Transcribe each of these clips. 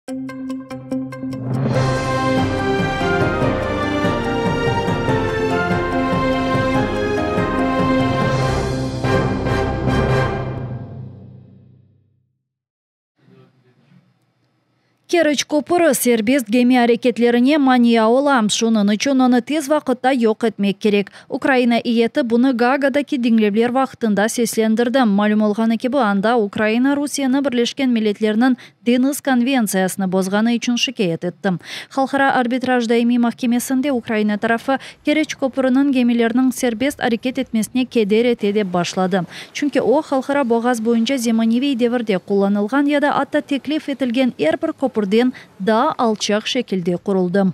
Keriç köpüri serbest gemi areketlerine mania ola, şunıñ içün onı tez vaqıtta yoq etmek kerek. Ukraina eyyeti bunı Gaagadaki diñlevler vaqtında seslendirdi. Malüm olğanı kibi, anda Ukraina Rusiyeni Birleşken Milletlerniñ Deñiz konventsiyasını bozğanı içün şikâyet etti. Halqara arbitraj daimiy mahkemesinde Ukraina tarafı Keriç köpüriniñ gemilerniñ serbest areket etmesine keder ete dep başladı. Çünki o, halqara boğaz boyunca zemaneviy devirde qullanılğan ya da atta teklif etilgen er bir köpürden daa alçaq şekilde quruldı.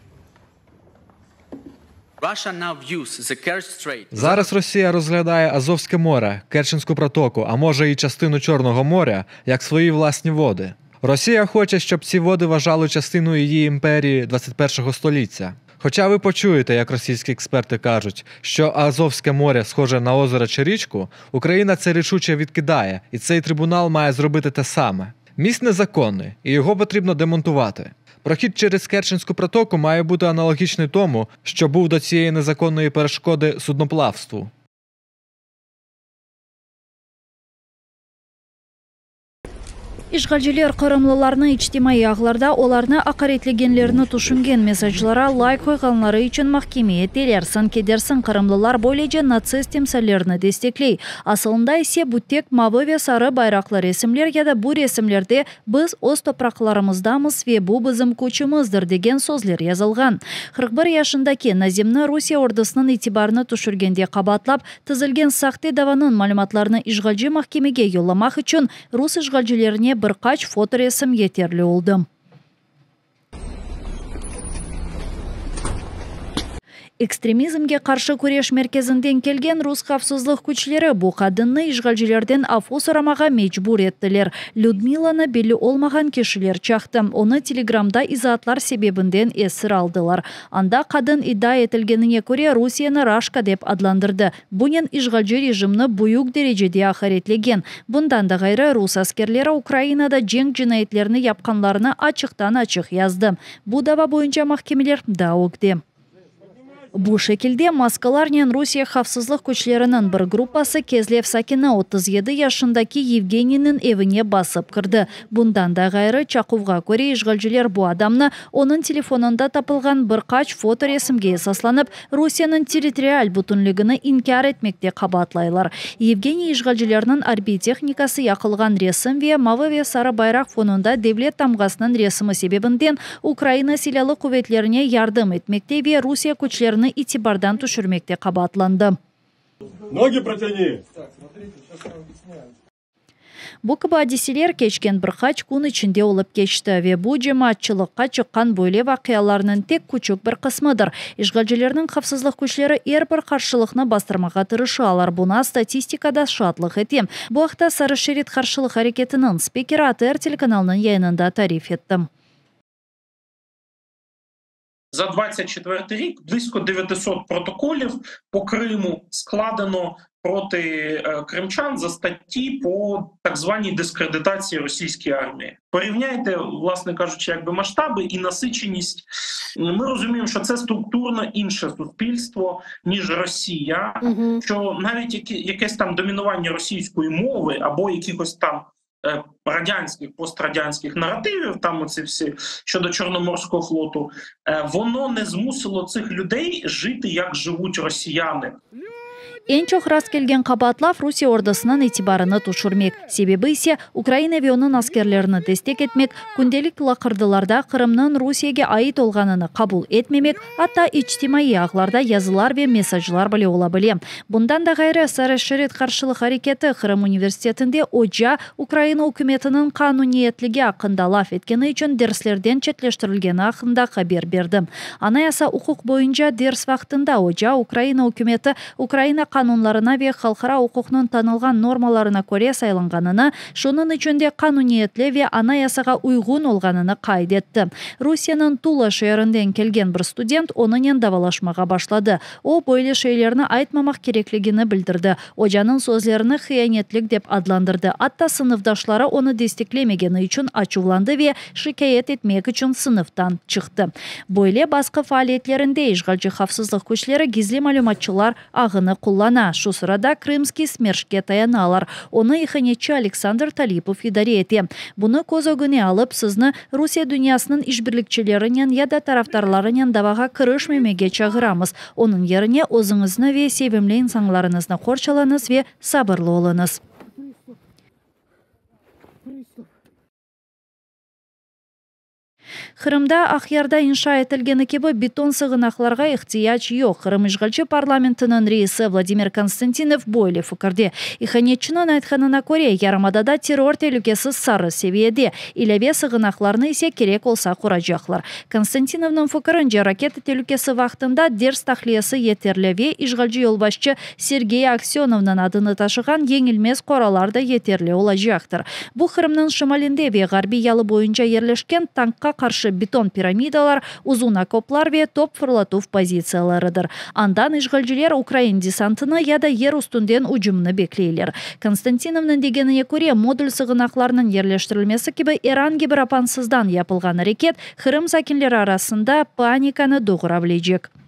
Zaraz Росія розглядає Азовське море, Керченську протоку, а може і частину Чорного моря, як свої власні води. Росія хоче, щоб ці води вважали частиною її імперії 21-го століття. Хоча ви почуєте, як російські експерти кажуть, що Азовське море схоже на озеро чи річку, Україна це рішуче відкидає, і цей трибунал має зробити те саме. Міст незаконний, і його потрібно демонтувати. Прохід через Керченську протоку має бути аналогічний тому, що був до цієї незаконної перешкоди судноплавству. İşğalciler qırımlılarnı içtimaiy ağlarda olarnı aqaretlegenlerini tüşüngen mesaclara layk qoyğanları içün mahkeme eteler. Sanki dersiñ qırımlılar böylece natsist timsallerini destekley. Asılında ise bu tek mavı ve sarı bayraqlı resimler ya da bu resimlerde Biz öz topraqlarımızdamız ve bu bizim küçümizdir degen sözler yazılğan. 41 yaşındaki Nazimni Rusiye ordusınıñ itibarını tüşürgende qabaatlap, tizilgen sahte davanıñ malümatlarını işğalci mahkemege yollamaq içün rus işğalcilerine bir qaç fotoresim yeterli oldı. Ekstremizmge qarşı küreş merkezinden kelgen rus havfsızlıq küçleri bu qadınnı işğalcilerden afu soramağa mecbur ettiler. Lüdmilanı belli olmağan kişiler çaqtı. Onı Telegramda izaatlar sebebinden esir aldılar. Anda qadın iddia etilgenine köre Rusiyeni Raşka dep adlandırdı, bunen işğalci rejimni büyük derecede aqaretlegen. Bundan da ğayrı, rus askerleri Ukrainada cenk cinayetlerini yapqanlarını açıqtan-açıq yazdı. Bu dava boyunca mahkemeler daa ögde. Bu şekilde maskalarnen Rusiye havfsızlıq küçleriniñ bir gruppası Kezlev sakini 37 yaşındaki Yevgeniyniñ evine basıp kirdi. Bundan da ğayrı, çaquvğa köre, işğalciler bu adamnı, onıñ telefonında tapılğan bir qaç fotoresimge esaslanıp, Rusiyeniñ territrial bütünligini inkâr etmekte qabaatlaylar. Yevgeniy işğalcilerniñ arbiy tehnikası yaqılğan resim ve mavı ve sarı bayraq fonunda devlet tamğasınıñ resimi sebebinden Ukraina Silâlı quvetlerine yardım etmekte ve Rusiye küçlerini itibardan tüşürmekte qabaatlandı. Nogi protâni! Bu kibi adiseler keçken bir qaç kün içinde olıp keçti ve bu cemaatçılıqqa çıqqan böyle vaqialarnıñ tek küçük bir qısmıdır. İşğalcilerniñ havfsızlıq küçleri er bir qarşılıqnı bastırmağa tırışalar, buña statistika da şaatlıq ete. Bu aqta Sarı şerit qarşılıq areketiniñ spikeri ATR telekanalınıñ yayınında tarif etti. За 24 рік близько 900 протоколів по Криму складено проти кримчан за статті по так званій дискредитації російської армії. Порівняйте, власне кажучи, якби масштаби і насиченість. Ми розуміємо, що це структурно інше суспільство, ніж Росія, що навіть якесь там домінування російської мови або якихось там радянських, пострадянських наративів, там оці всі щодо Чорноморського флоту, воно не змусило цих людей жити, як живуть росіяни. Eñ çoq rastkelgen qabaatlav, Rusiye ordusınıñ itibarını tüşürmek. Sebebi ise, Ukraina ve onıñ askerlerini destek etmek, kündelik laqırdılarda Qırımnıñ Rusiyege ait olğanını qabul etmemek, atta içtimaiy ağlarda yazılar ve mesaclar bile ola bile. Bundan da ğayrı, Sarı şerit qarşılıq areketi Qırım universitetinde oca Ukraina ükümetiniñ qanuniyetligi aqqında laf etkeni içün derslerden çetleştirilgeni aqqında haber berdi. Anayasa uquq boyunca ders vaqtında oca Ukraina ükümeti Ukraina. qanunlarına ve halqara uquqnıñ tanılğan normalarına köre saylanğanını, şunıñ içün de qanuniyetli ve Anayasağa uyğun olğanını qayd etti. Rusiyeniñ Tula şeerinden kelgen bir student onınen davalaşmağa başladı. O, böyle şeylerni aytmamaq kerekligini bildirdi, ocanıñ sözlerini hıyanetlik dep adlandırdı, atta sınıfdaşları onı desteklemegeni içün açuvlandı ve şikâyet etmek içün sınıftan çıqtı. Böyle basqı faaliyetlerinde işğalci havfsızlıq küçleri gizli malümatçılar ağını qullana, şu sırada Krımskiy smerşke tayanalar, onı ihanetçi Aleksandr Talipov idare ete. Bunı köz ögüne alıp, sizni Rusiye dünyasınıñ işbirlikçilerinen ya da tarafdarlarınen davağa kirişmemege çağıramız. Onıñ yerine özüñizni ve sevimli insanlarıñıznı qorçalañız ve sabırlı oluñız. Qırımda Aqyarda inşa etilgeni kibi beton sığınaqlarğa ihtiyac yoq, Qırım işğalci parlamentiniñ reisi Vladimir Konstantinov böyle fikirde. İhanetçiniñ aytqanına köre, yarımadada terror telükesi sarı seviyede, ilâve sığınaqlarnı ise kerek olsa quracaqlar. Konstantinovnıñ fikirince, raketa telükesi vaqtında ders tahliyesi yeterli ve işğalci yolbaşçı Sergey Aksönovnıñ adını taşığan yeñilmez qoralar da yeterli olacaqtır. Bu Qırımnıñ şimalinde ve ğarbiy yalı boyunca yerleşken tankqa qarşı beton piramidalar, uzun okoplar ve top fırlatuv pozitsiyalarıdır. Andan işğalciler ukrain desantını ya da yer üstünden ücümni bekleyler. Konstantinovnıñ degenine köre, modul sığınaqlarnıñ yerleştirilmesi kibi er angi bir apansızdan yapılğan areket Qırım sakinleri arasında panikanı doğura bilecek.